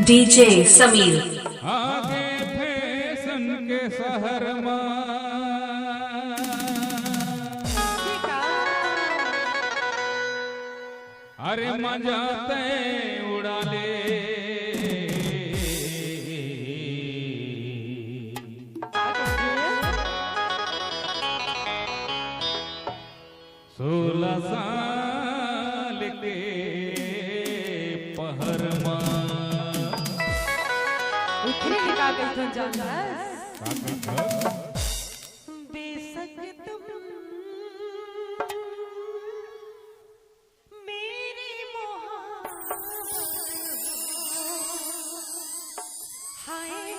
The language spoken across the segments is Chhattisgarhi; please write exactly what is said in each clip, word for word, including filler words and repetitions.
डीजे समीर। आगे फैशन के शहर मा। अरे मजा तै उड़ा ले। सोलह साल के पहर मा। उठे के का कहिथन जानथस? का कहिथन? बेशक तुम मेरी मोहब्बत हो। हाय,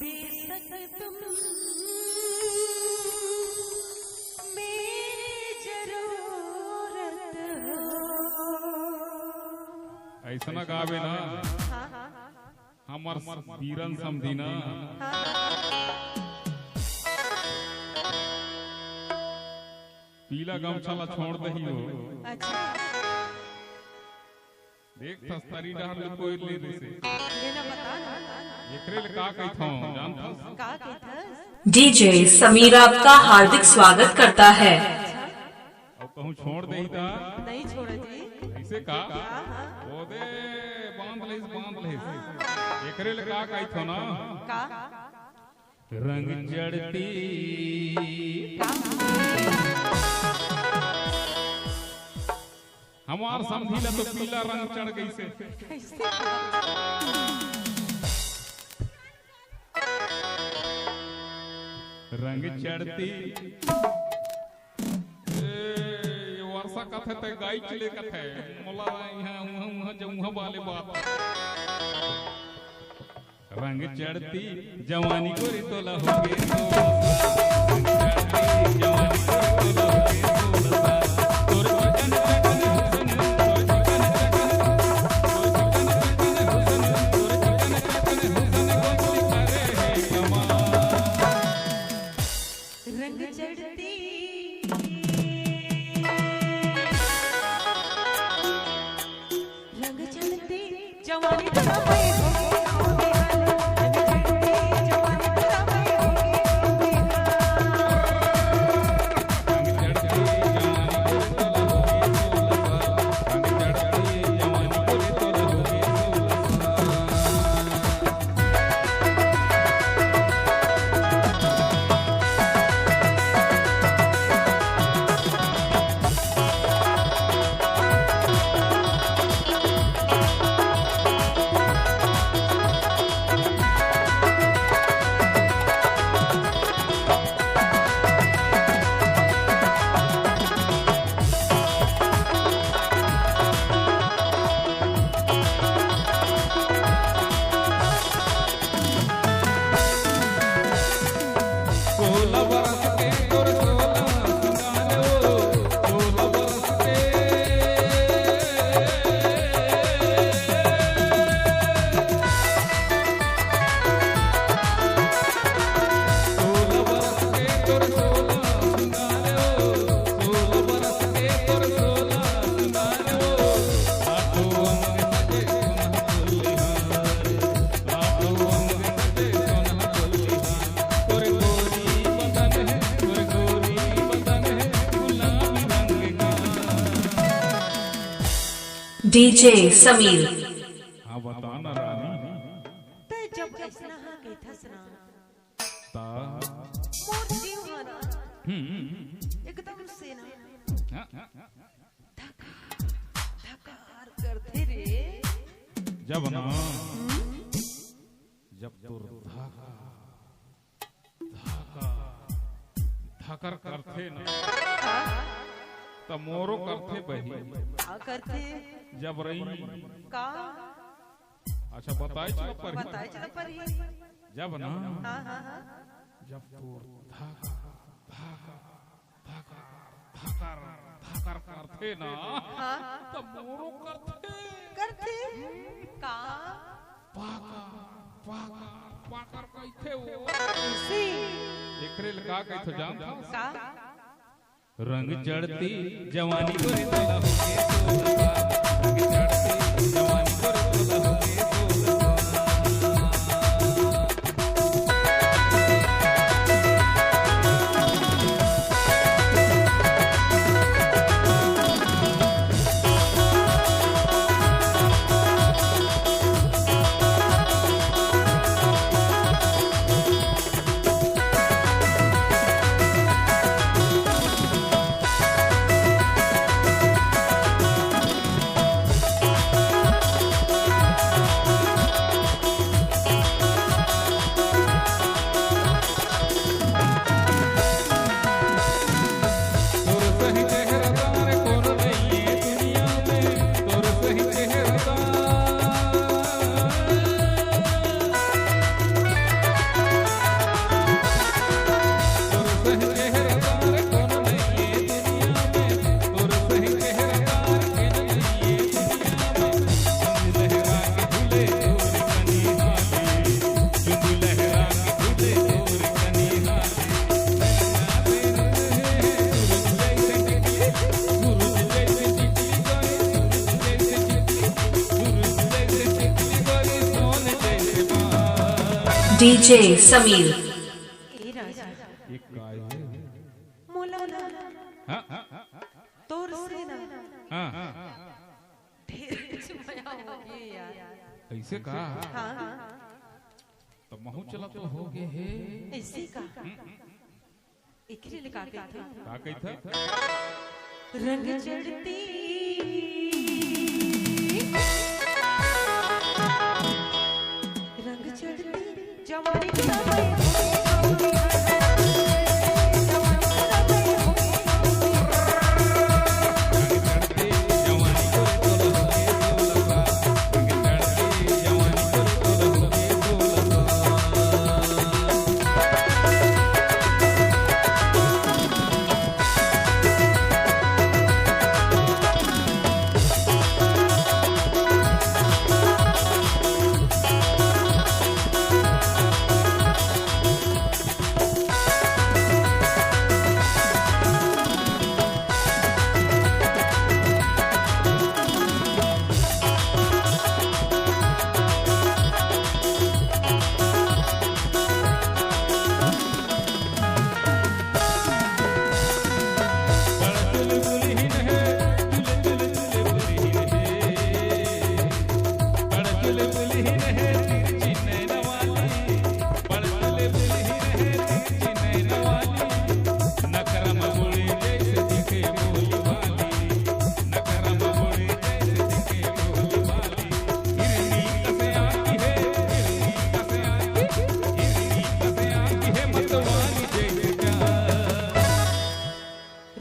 बेशक तुम मेरी जरूरत हो। अइसना गाबे ना, हाँ, हाँ, हाँ। हमर बीरन समधी ना, हाँ। पीला गमछा ला छोड़ दही हो। अच्छा। देख, थस्तरी डहर ले कोई ले रहिसे। लेना बता ना। एकरे ले का कहिथंव, जानथस? का कहिथस? डीजे समीर आपका हार्दिक स्वागत करता है। अउ कहूँ छोड़ देही ता? नहीं छोड़ा जी। अइसे का? हाँ, हाँ। ओ दे, बांध लेस, बांध लेस। एकरे ले का कहिथंव ना? का? रंग चढ़ती। हमार समधी ला तो पीला रंग चढ़ गइसे। कैसे? रंग चढ़ती। ए, ये वर्षा कथे ते गाइच ले कथे। मोला इहाँ, उहाँ, उहाँ, जे उहाँ वाले बात। रंग चढ़ती जवानी गोरी तोला हो गे सोलह साल। रंग चढ़ती जवानी गोरी तोला हो गे सोलह साल। तोर चिकन चकन हुसन, तोर चिकन चकन, तोर चिकन चकन हुसन, तोर चिकन चकन हुसन गोरी करे हे कमाल। रंग चढ़ती, रंग चढ़ती जवानी तोला मैं हो गे सोलह साल। रंग चढ़ती जवानी तोला मैं हो गे सोलह साल। डीजे समीर। हाँ, बता ना रानी। तै जब अइसना हा कहिथस ना, ता? मोर जीव हा ना, हम्म। एकदम से ना, हाँ। धकार, धकार करथे रे। जब ना, हम्म। जब तोर धकार, धकार, धकार करथे ना, हाँ। त मोरो करथे बहिनी। का करथे? जब रही। का? अच्छा, बताएच ल परही। बताएच ल परही। जब ना, हाँ, हाँ, हाँ। जब तोर धक, धक, धक, धकर, धकर करथे ना, हाँ। त मोरो करथे। करथे? का? पाकर, पाकर, पाकर कहिथे वो। इसी। एकरे ले का कहिथे जानथस? का? रंग चढ़ती जवानी गोरे तोला होके सोलवा, रंग चढ़ती जवानी गोरे तोला होके सोलवा। डीजे समीर। ए राजा, ये काय हे? मोला ना हाँ? तोर से ना हाँ। ढेर मया होगे यार। अइसे का? हाँ। त महूँ चला तो होगे हे। अइसे का? एकरे ले का कहिथे? का कहिथे? रंग चढ़ती, रंग चढ़ती जवानी का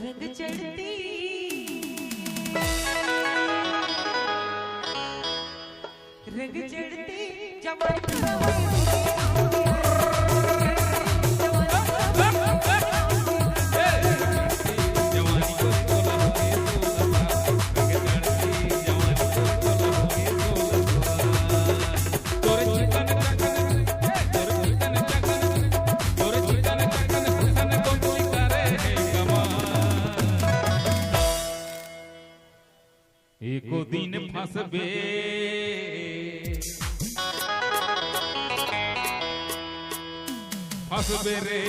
रंग चढ़ती, रंग चढ़ती जवानी एको दिन फंसबे, फंसबे रे।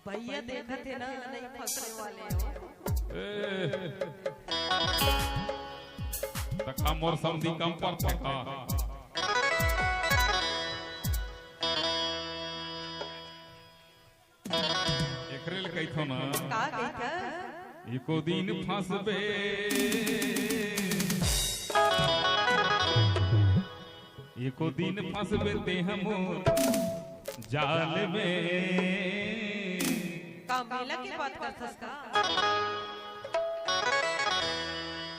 भैया देखत हे ना, नहीं फंसने वाले हो। ए, त का मोर समधी कम परथे का? एकरे ले कहिथों ना। का कहिथस? एको दिन फंसबे, एको दिन फंसबे तेंह मोर जाल में। का मेला के बात करथस का?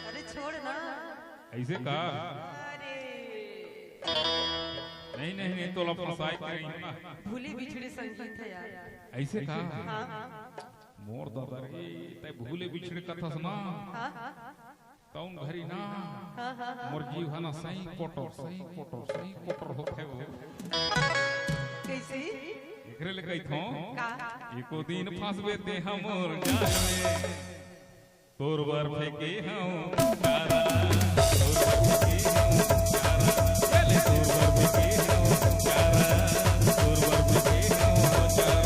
अरे छोड़ ना। अइसे का? अरे। नहीं, नहीं, नहीं, तोला फंसाय के रहिन ना। भूले बिछड़े संगीत हे यार। अइसे का? हाँ, हाँ। मोर दादा रे, तैं भूले बिछड़े कथस ना। हाँ, हाँ। तउन घरी ना, हाँ, हाँ, हाँ। मोर जीव ह ना सही कोटर, सही कोटर, सही कोटर होथे वो। से एकरे ले कहिथों, का? एको दिन फंसबे ते हमर जाल में, तोर बर फेंके हंव चारा, तोर बर फेंके हंव चारा, ये ले तोर बर फेंके हंव चारा, तोर बर फेंके हंव चारा।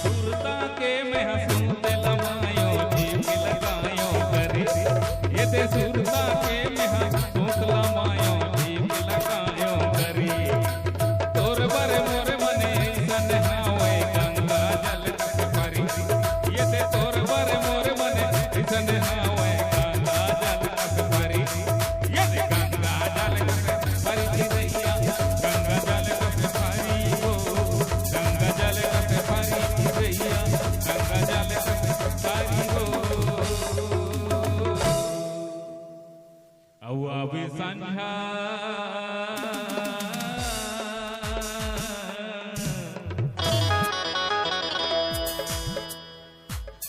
सुरता के मैं हंसूं तेला मायो, जीव के लगायो करे। ये ते सुरता के मैं हंसूं तेला मायो, जीव के लगायो करे। तोर बर मोर मन अइसन हावय, गंगा जल कस परी। ये ते तोर बर मोर मन अइसन हावय, गंगा जल कस परी। ये ते गंगा जल कस परी भैया, गंगा जल कस परी हो, गंगा जल कस परी भैया, गंगा जल कस परी हो। अउ आवे संझा,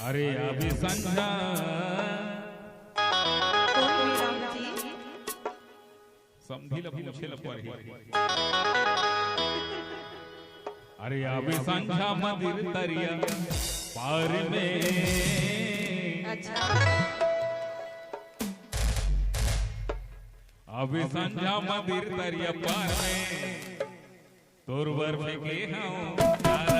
अरे आवे संझा। कोन हे राम जी? समधी ल पूछे ल परही। अरे आवे संझा मंदिर तरिया पार में। अच्छा। आवे संझा मंदिर तरिया पार में, तोर बर फेंके हंव चारा।